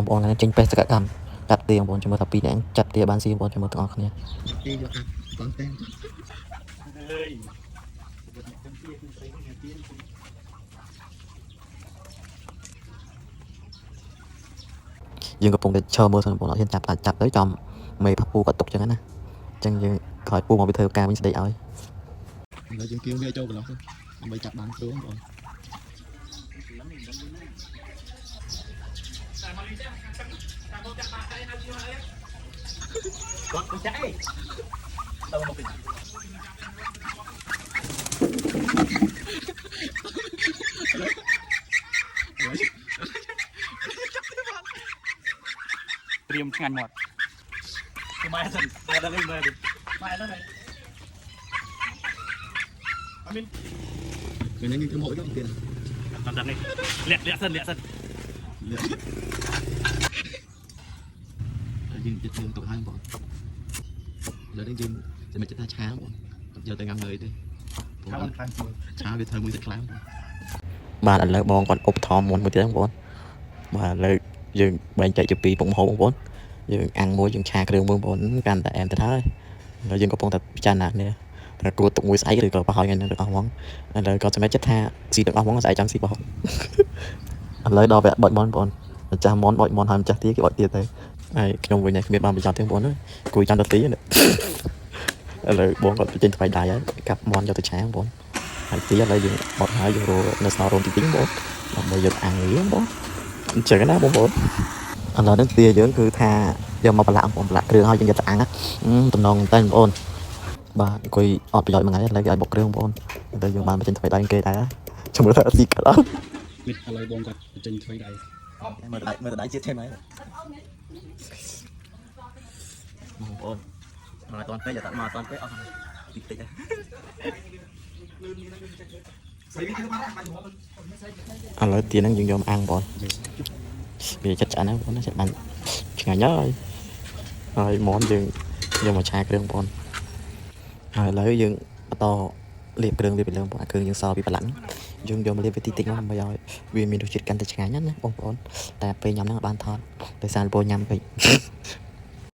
បងប្អូនហ្នឹងចេញបេសកកម្មកាត់ទាបងប្អូនចាំមើលថាពីរនាក់ចាប់ទាបានស៊ីបងប្អូនចាំមើលទាំងអស់គ្នា ទីយកអាតតែ យើងកំពុងតែឈរមើលសិនបងប្អូនអត់ហ៊ានចាប់អាចចាប់ទៅចំមេផាពូគាត់ទុកចឹងណាអញ្ចឹងយើងក្រោយពូមកពីធ្វើការវិញស្ដីឲ្យ ឥឡូវយើងគៀងវាចូលកន្លោះទៅដើម្បីចាប់បានគ្រូបងប្អូន គាត់មិនចាក់អីទៅមកវិញ ត្រៀមឆ្ងាញ់មាត់ម៉ែសិនតែដល់នេះមើលម៉ែដល់នេះអត់មាន ពេលនេះយើងធ្វើមកដល់ទៀត ដល់នេះលាក់លាក់សិនលាក់សិន យើងចិត្តធ្វើទុកហើយបងឥឡូវនេះយើងសម្រាប់ចិត្តថាឆាបងអត់យកទៅញ៉ាំលើទេព្រោះ ខាងខាងជួយ ឆាវាធ្វើមួយទឹកខ្លាំង បាទឥឡូវបងគាត់ឧបត្ថម្ភមុនមួយទៀតបងប្អូនបាទឥឡូវយើងបែងចែកជាពីរពុកម្ហូបបងប្អូនយើងអាំងមួយយើងឆាគ្រឿងមួយបងប្អូនកាន់តែអែមទៅហើយឥឡូវយើងកំពុងតែពិចារណាគ្នាថាគួរទុកមួយស្អែកឬក៏ប្រហោយថ្ងៃហ្នឹងទាំងអស់ហ្មងឥឡូវក៏សម្រេចចិត្តថាស៊ីទាំងអស់ហ្មងស្អែកចាំស៊ីប្រហុកឥឡូវដល់វគ្គបិចមន់បងប្អូនម្ចាស់មន់បិចមន់ហើយម្ចាស់ទាគេបិចទៀតទៅហើយខ្ញុំវិញគ្មានបានប្រយោជន៍ទេបងប្អូនអើយគួយចាំទៅទីនេះឥឡូវបងគាត់បញ្ចេញថ្លៃដៃហើយកាប់មន់យកទៅឆាបងប្អូន ហើយទីឥឡូវយើងបត់ហើយយើងរកនៅសល់រោមទីទីបងដើម្បីយកអាំងវាបងអញ្ចឹងណាបងប្អូនឥឡូវនេះទាយើងគឺថាយកមកប្រឡាក់បងប្អូនប្រឡាក់គ្រឿងហើយយើងយកទៅអាំងតំណងតែបងប្អូនបាទអង្គុយអត់ប្រយោជន៍មួយថ្ងៃឥឡូវគេឲ្យបុកគ្រឿងបងប្អូនតែយើងបានបញ្ចេញថ្មីដៃគេដែរចាំមើលថាស៊ីកាត់អត់ នេះឥឡូវបងគាត់បញ្ចេញថ្មីដៃ មើលដៃមើលដៃជាតិទេមែនបងប្អូនមកអត់ពេកអត់មកអត់ពេកអត់តិចតិច ឥឡូវទាហ្នឹងយើងយកមកអាំងបងវាចិត្តឆ្អិនហ្នឹងបងណាចិត្តបានឆ្ងាញ់ហើយហើយមន់យើងយកមកឆាគ្រឿងបងហើយឥឡូវយើងបន្តលាបគ្រឿងវាពីលើបងអាគ្រឿងយើងសល់ពីប្រឡាក់យើងយកមកលាបវាតិចតិចមកដើម្បីឲ្យវាមានរសជាតិកាន់តែឆ្ងាញ់ណាបងប្អូនតែពេលញ៉ាំហ្នឹងអត់បានថតដោយសារលពញ៉ាំពេក